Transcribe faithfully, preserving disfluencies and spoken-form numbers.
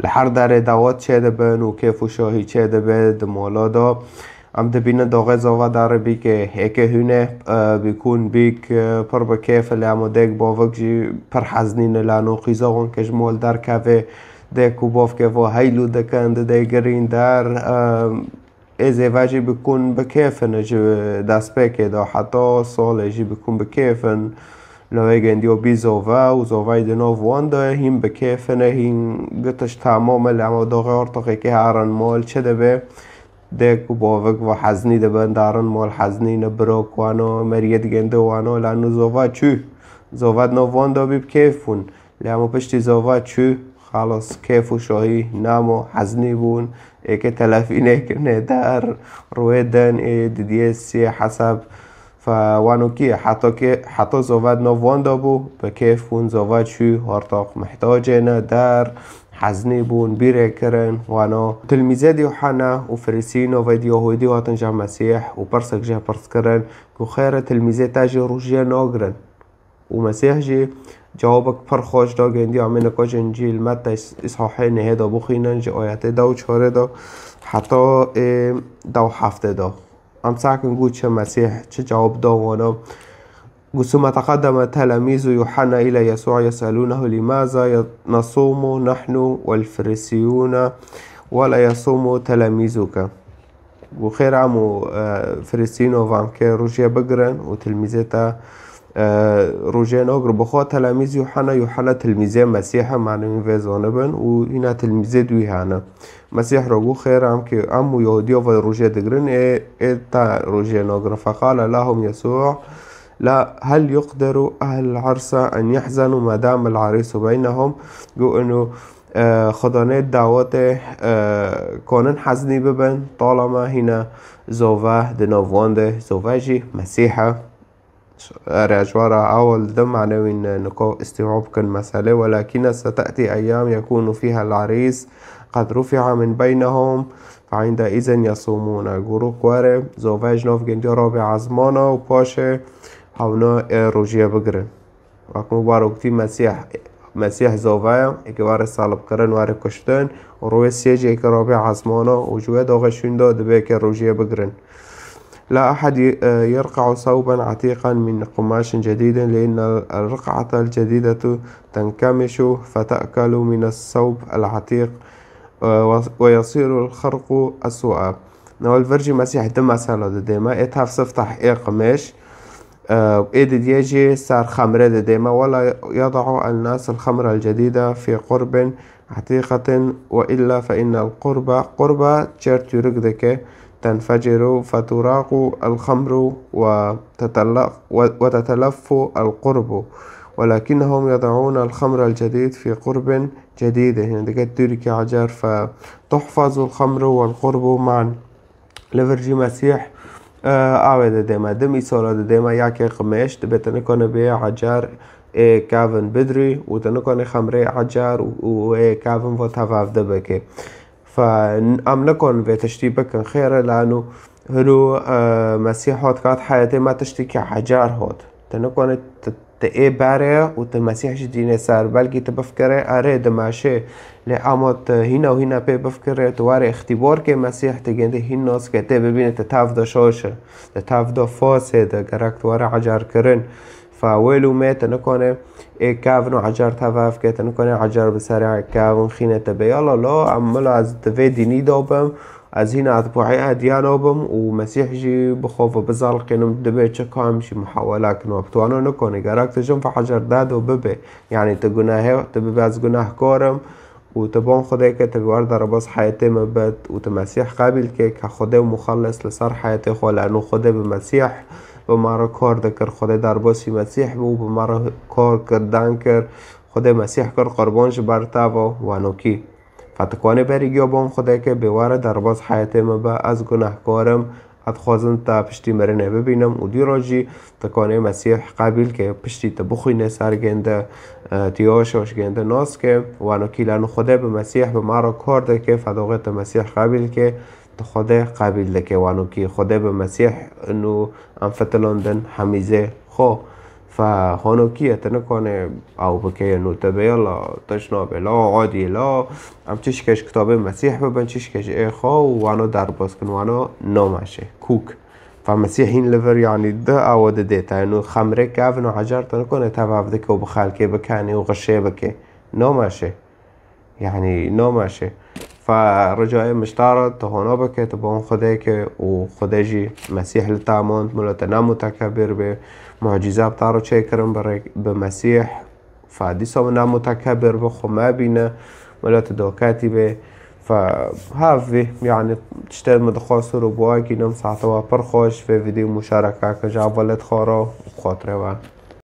Li her derê dawet çêdibin û kêf û şahî çêdibe di mola de. Em dibînin doxê zova derê bîkê êkê hûn e, e, bîkûn bîk, e, pir bi kêf e, lê em û dêk bavik jî pir heznî ne, lano qîza wan ke ji mol derkeve, dêk û bavkê vo heylû dikin, didê girîn der, e, ê zêve jî bikûn bi kêf in ji destpêkê de, heta salê jî bikûn bi kêf in. Lawê gendiyo bî zove û zovey di nav wan de hîn bi kêf in, hîn gitiş temam e, lê em û doxê ortoxê ke herin mol çi dibe? Dêk û bavik va heznî dibin, darin mol heznî ne, biro ku wano meriyê digende wano, lano zova çû. Zova di nav wan de bî bi kêf bûn. Lê hema piştî zova çû, xalas kêf û şahî namo, heznî bûn, êkê telefînê kirine der, rûyê din ê didiyê siyê hesab. Fe wano kî, heta kê, heta zova di nav wan de bû, bi kêf bûn, zova çû, hortoq mihtacê ne der, heznî bûn, bîrê kirin, wano tilmîzê di Yuhanna û Firîsî novê di Yahûdî hatin ja Mesîh û pirsek jê pirs kirin, ku xêre tilmîzê te jî rûjiyê nagrin. Û Mesîh jî cewabek pir xweş da, gendiya me nika ji Încîl Metta, Îs-, Îsahê nehê de bixwînin, ji ayetê da û çarê de heta ê da û heftê de. Em sakin got çi Mesîh, çi cewab da wana. Got: ثم تقدم تلاميذ يوحنا إلى يسوع يسألونه: لماذا نصوم نحن والفريسيون ولا يصوم تلاميذك؟ Û xêr em û, e, Firîsîno van ke rojê bigirin û tilmîzê te, e, rojê nagir. Bi xwe telemîz Yuhanna, Yuhanna tilmîzê Mesîh e, manewî vê zanibin û hîna tilmîzê dûî hene. Mesîh ro got: xêr em ke em û Yahudiya ve rojê digirin, ê, ê te rojê nagirin. فقال لهم يسوع: لا، هل يقدر أهل العرس أن يحزنوا ما دام العريس بينهم؟ Got inu, e, xwedanê dawetê, e, konin heznî bibin, talama hîna zove di nav wan de, zove jî Mesîh e. Erê, ji we re ewil di manewîn niko îstîab bikin meselê. ولكن ستأتي أيام يكون فيها العريس قد رفع من بينهم فعندئذ يصومون. Got: rû were, zove ji nav gendiya rabe ezmana û paşê hewna ê rojiyê bigirin. Wek min waro gotî Mesîh, Mesîh zove ye, êkê were salibkirin, were kuştin, û rûyê sê jî êkê rabe ezmana û ji wê doxê şûn de dibe ke rojiyê bigirin. لا أحد ي-، يرقع ثوبا عتيقا من قماش جديد، لأن الرقعة الجديدة تنكمش فتأكل من الثوب العتيق، و-، ويصير الخرق أسوأ. Newel vir jî Mesîh di mesela didê me, ê tev siftah ê qimêş, e, ê didiyê jî ser xemrê didê me. ولا يضع الناس الخمر الجديد في قرب عتيقة، وإلا فإن القرب، قرب çêr tûrik dike, تنفجر فتراق الخمر وتتل-، و-، وتتلف القرب، ولكنهم يضعون الخمر الجديد في قرب جديد، yani dike tûrikê ecer, فتحفظ الخمر والقرب معا. Li vir jî Mesîh, e, awê didê me, di mîsala didê me, yekê qimêş, dibe te nikane bê ecar ê kevin bidrî û te nikane xemrê ecar û, û ê kevin vo tevavde bike. Fe n-, em nikon vê tiştî bikin, xêr e, lano hilo, e, Mesîh hat kat heyetê me tiştî ke ecar hat. Te nikane t-, Ti ê berê û ti Mesîh jî dînê ser. Belkî ti bifikirê, erê, dimeşê. Lê ema ti hîna û hîna pê bifikirê, ti warê îxtîbar kê Mesîh, ti gêndê hîn nas ke, tê bibînê ti tev de şaş e. Ti tev de fasê de, gerek ti were ecar kirin. Fe wêl û mê ti nikane ê kevin û ecar tevav ke, ti nikane ecar bi serê kevin xînê te bê. Yala la, em mila ez di vê dînî de bim. Ez hîna etbuî ediyana bim û Mesîh jî bi xwe ve bizalqînim, dibe çi kam jî muhawela kin û bi wana nikone. Gerek tu jin ve ecar dado bibe. Yanî tu gunehê, tu bibe ez gunehkar im û tu ban Xwedê ke tu bi war derbas heyetê me bit û tu Mesîh qebîl ke ke Xwedê û Muxellis li ser heyetê xwe, leno Xwedê bi Mesîh bi me re kar dikir. Xwedê derbasî Mesîh bû, bi me re kar kir, deng kir. Xwedê Mesîh kir qurban ji ber te ve, wano kî. Fe tu kanê berî giya ban Xwedê ke bê were derbas heyetê me be, ez gunehkar im, ez dixwazim te piştî mirinê bibînim û dîro jî tu kanê Mesîh qebîl ke piştî tu bixwînê ser gênde, e, tu ya şaş gênde nas ke, wano kî leno Xwedê bi Mesîh bi me re kar dike, fe doxê tu Mesîh qebîl ke, tu Xwedê qebîl dike, wano kî Xwedê bi Mesîh û em fitilandin hemîzê xwe. Fe honokî ye, tu nikane ew bike, yên nû te be, yala, tişt nabe, la, adî ye, la, em çişke ji kitabê Mesîh bibin, çişke ji ê xwe û wano derbas kin, wano nameşe, kûk. Fe Mesîh hîn li vir, yanî di ew didê te, nû xemrê kevin û hecar te nikane tev hev dike û bi xelkê bikenê û xişê bike. Nameşe. Yanî, nameşe. Fe ricayê min ji te re, tu hona bike, tu ban Xwedê ke û Xwedê jî Mesîh li te mand, mila te ne mutekebir be. Mucîze bi te re çêkirin bi rê-, bi Mesîh. Fe dîsa min ne mutekebir be, xwe mebîne, mila tu doketî be. Fe hev vê, yanî, tiştê min dixwest û bo wekî nem saete we pir xweş, vê vîdeo muşareke ke ji hevalêt xwe re û xatirê we.